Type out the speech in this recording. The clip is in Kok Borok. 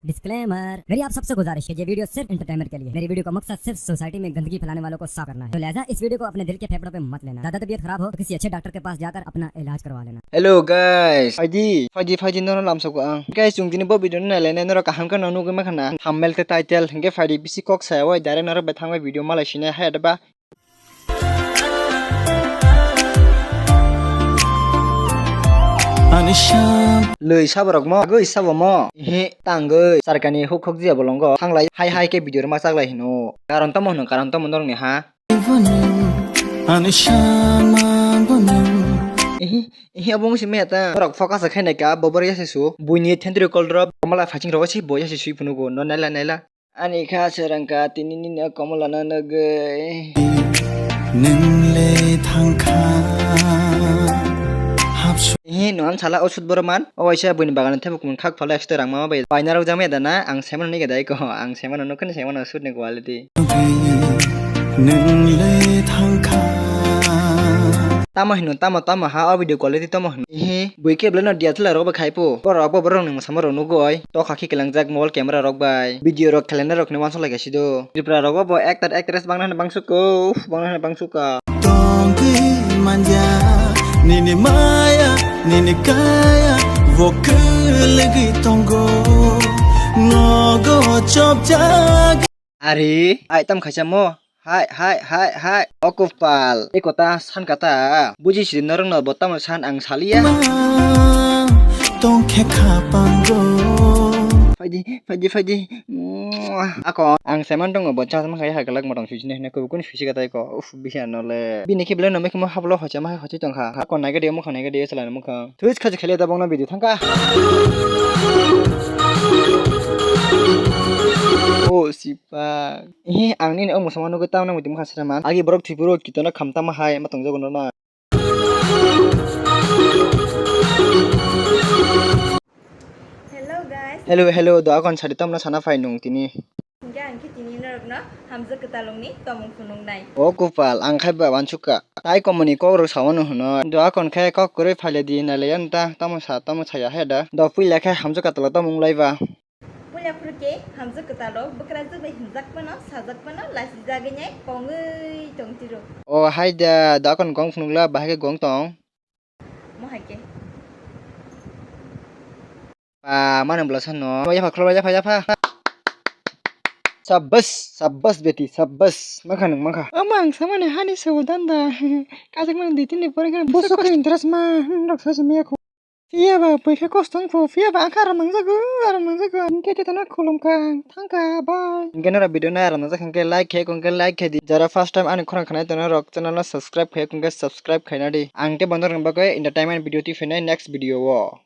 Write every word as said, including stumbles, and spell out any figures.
डिस्क्लेमर, मेरी आप सबसे गुजारिश है, ये वीडियो सिर्फ एंटरटेनमेंट के लिए। मेरी वीडियो का मकसद सिर्फ सोसाइटी में गंदगी फैलाने वालों को साफ करना है, तो लिहाजा इस वीडियो को अपने दिल के फेफड़ों पे मत लेना। ज्यादा तबीयत खराब हो तो किसी अच्छे डॉक्टर के पास जाकर अपना इलाज करवा लेना। Hello guys, phaidi phaidi phaidi nono lamsok ang guys, chwng tini bo video no nailai nai norok kaham khe no nugwi mankha na thumbnail tei title hinkhe phaidi bisi kok saya oi direct norok bai thangbai video malai sinai hai adaba. Lwi saborok mo, agwi sabo mo. Ehe, tangwi. Sarkani huk huk jiya bolongo. Thanglai hai hai khe video rwma chaklai hino. Karon tamo hino, karon tamo norokni ha? Ehe, ehe, abo wngsi maya ta. Norok focus khainai ka, bobor yasi su. Buini thentri kol drop, komala phaching rogo si bo yasi sui phunugo. No naila naila. Ani kha se rangka tini nini o komolano nugwi. Nwng le thangkha hapsu. Ehe, no ang sala o sut boro man. O waisa buini bagano thebo kumun khak phala extra rang mama bai. Paina rok jamai dana, ang semano nige dai ko. Ang semano nukhe semano sut ni quality. Nwng le thangkha. Tamo hino, tamo, tamo ha, o video quality tamo hino. Ehe, bui khe belai no D S L R rok bai khai po. Borok bo borok ni mwsama rok nugwi. Tokha khe kelangjak mobile camera rok bai. Video rok khelai na rok ni uansuk lai kha sido. Tripura rok bo actor actress bang na hwnwi bang suk kha. Uff, bang na hwnwi bang suk kha. Tongwi manya, nini maya, nini kaya, bo kwlwgwi tongo. Nogo chopjak. Ari, ai tam khaisa mo. Hai, hai, hai, hai. O Kopal, e kota san kata. Buji sidi norok no bo tamo san ang saliya. Tong khe kha pango. Phaidi, phaidi, phaidi. Ako, ang seman tongo bo chasma khai hai kalak motong suisine hene ko kun suisi katai ko. Uf, bihi anole. Bini khe belai no mekhe mo hablo hocha ma hochi tongkha. Ako naigadi mo khanai gadi chalani mukha. Thuis khaji khele da bongna video thangka. O sipa. Ehe, ang nini o musamano nugwi tamna muitu mukha sera man. Agi borok thwipuro kitona khamtama hai ma tongjago no na. Hello guys. Hello, hello, do akon sari tamna sana phai nung tini. Hingke ang khe tini norokno hamjak kwtalongni tomung phunuknai. O Kopal, ang khai ba wansukha. Tai komoni kokrok sawano hwno. Do akon khe kok kwrwi phaile di, nailaiya nta, tamo sa, tamo saya he da. Do puila khe hamjak kwtalo tomung laiba. Puila phuru khe hamjak kwtalo bwkrajwk bai himjak phano, sajak phano, lasijagwi nai kongwi tong tiro. O hai da, do akon gong phunukla, bahai khe gong tong. Mo hai khe. Pa, mano bwla sano. Yapha, khulba, yapha, yapha. Sabbas, sabbas beti, sabbas. Mankha nwng, mankha. Ama ang samani hani sabo danda. Kajak mani di tini pore khe. Boso khe interest ma, hmm, rok sa simi yakho. Phiya ba, poikha kosto wngkho, phiya ba, ang khe aram nangjago, aram nangjago. Hingke tei tana khulumkha, thangkha, bye. Hingke norok video no aram nangjak hingke like khe, hingke like khe di. Jara first time ani khorang khanai tongnai rok channel no subscribe khe, hingke subscribe khaina di. Ang tei bono rwng bagwi entertainment video twi phainai next video o.